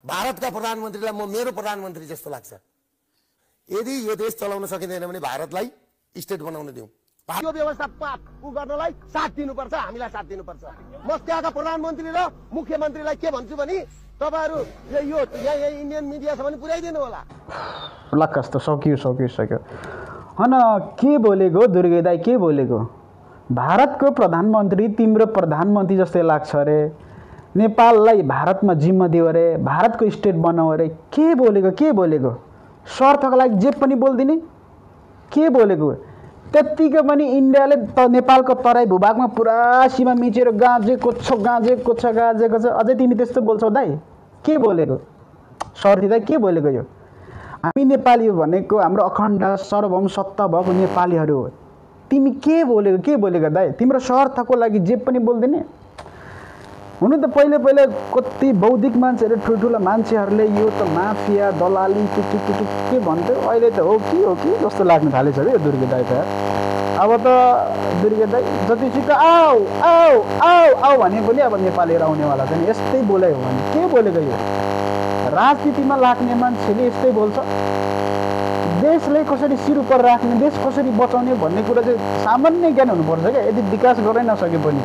भारतका प्रधानमन्त्रीलाई म मेरो प्रधानमन्त्री जस्तो लाग्छ। यदि यो देश चलाउन सकिँदैन भने भारतलाई स्टेट बनाउन दिउँ। यो व्यवस्था गर्नलाई साथ दिनुपर्छ, हामीलाई साथ दिनुपर्छ। म त्यहाँका प्रधानमन्त्री र मुख्यमन्त्रीलाई के भन्छु भने तपाईहरु यो यहाँ इन्डियन मिडिया छ भने पुर्याइदिनु होला। लक्कस त सक्यो हैन। के बोलेको दुर्गे दाइ, के बोलेको? भारतको प्रधानमन्त्री तिम्रो प्रधानमन्त्री जस्तै लाग्छ अरे, नेपाललाई भारतमा जिम्मा दियो अरे, भारतको स्टेट बनाऊ अरे। के बोलेको? स्वार्थको लागि जे पनि बोल्दिने? के बोलेको? त्यतिकै पनि इन्डियाले नेपालको तराई भूभागमा पुरा सीमा मिचेर गाँजेको छ। अझै तिमी त्यस्तो बोल्छौ दाइ? के बोलेको? स्वार्थी दाइ, के बोलेको? यो हामी नेपाली भनेको हाम्रो अखण्ड सार्वभौम सत्ता भएको नेपालीहरू हो। तिमी के बोलेको दाइ? तिम्रो स्वार्थको लागि जे पनि बोल्दिने? हुनु त पहिले कति बौद्धिक मान्छेहरू ठुल्ठुला मान्छेहरूले यो त माफिया दलाली के भन्थ्यो, अहिले त हो कि जस्तो लाग्न थालेछ अरे यो दुर्गे दाइ त। अब त दुर्गे दाइ जति छिटो आऊ भने पनि अब नेपालीहरू आउनेवाला छैन। यस्तै बोलाइ हो भने के बोलेको? यो राजनीतिमा लाग्ने मान्छेले यस्तै बोल्छ। देशलाई कसरी सिर उपर राख्ने, देश कसरी बचाउने भन्ने कुरा चाहिँ सामान्य ज्ञान हुनुपर्छ क्या। यदि विकास गराइ नसके पनि